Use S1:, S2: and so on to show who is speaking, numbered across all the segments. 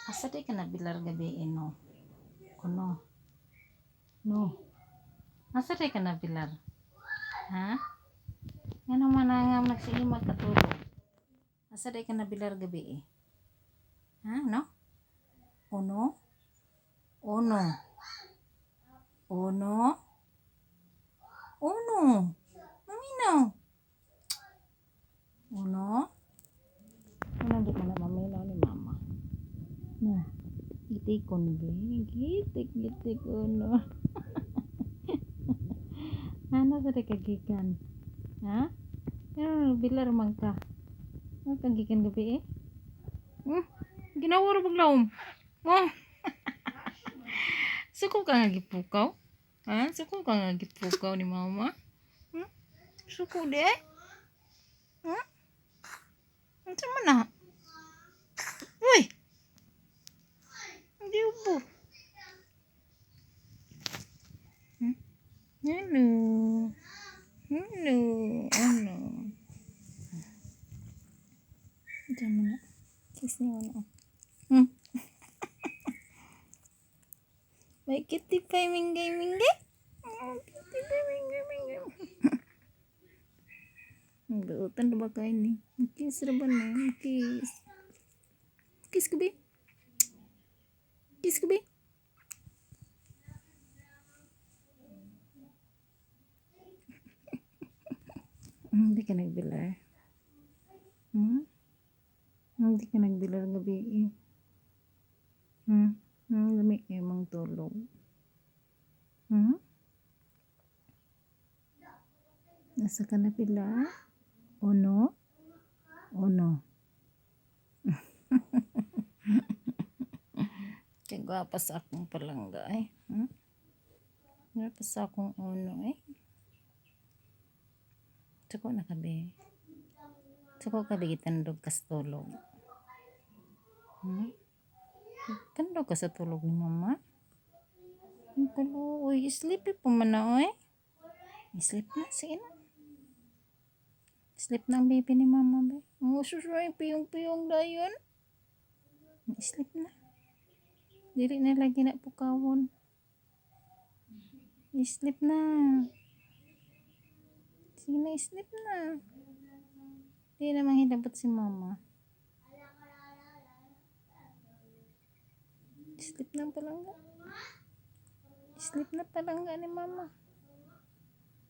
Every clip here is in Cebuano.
S1: Asa di ka nabilar gabi, no? Kuno. No. Asa di ka nabilar? Ha? Nga naman nga nagsige magkatulog. Asa di ka nabilar gabi eh? Ha? No? Uno? Uno. Uno? Uno. Maminaw. Uno? Ano di man na maminaw ni mama? Na. Gitikon be. Gitik, gitik uno. Ano sa di ka gikan? Ha? Ano bilar man ka? Ano kang gikan gabi eh? Ginawa ra paglawom. Oh. Suko ka nga gipukaw? Ha? Suko ka nga gipukaw ni mama? Hmm? Suko di eh? Hmm? Unsa man na? Uy! Hindi ubo. Hmm? Hello. Hello. Ano? Unsa man na? Kiss ni ano? May kitty pa minggay minggay. Oh, kitty pa minggay minggay. Buutan ba kayo ni? Kiss ra ba ni? Kiss. Kiss ko be? Kiss ko be? Hindi ka nagbilar. Hmm? Hindi ka nagbilar gabi eh. Hmm? Lami kayo mang tulog. Hmm? Nasa ka na pila? Uno? Uno. Kaya gwapa sa akong palangga eh. Hmm? Gwapa sa akong uno eh. Suko na kabe. Suko kabe gitandog kas tulog. Hmm? Tandog ka sa tulog ni mama? Ang kaluoy. Sleepy pa man na oy. Sleep na. Sige na. Sleep na ang baby ni mama be. Oh, susuay piyong-piyong dayon. Sleep na. Dili na lagi na pukawon. Sleep na. Sige na, sleep na. Di na manghilabot si mama. Sleep na palangga. Sleep na palangga ni mama.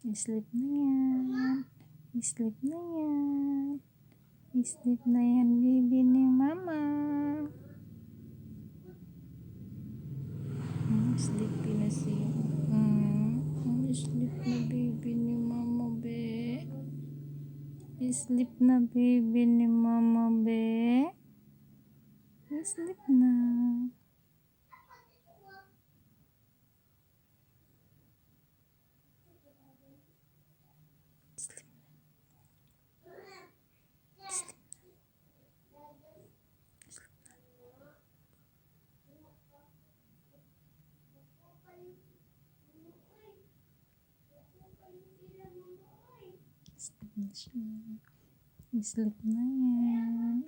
S1: Sleep na yan. Sleep na yan. Sleep na yan, baby ni mama. Sleepy na siya. Sleep na baby ni mama, be. Sleep na baby ni mama, be. Sleep na. Sleep. Sleep. Sleep na siya. Sleep na yan.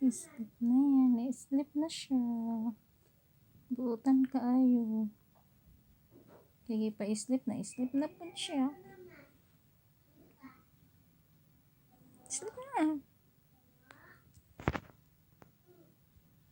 S1: Sleep na yan. Sleep na siya. Buutan kaayo. Kaya pa sleep na. Sleep na po siya. Sleep na.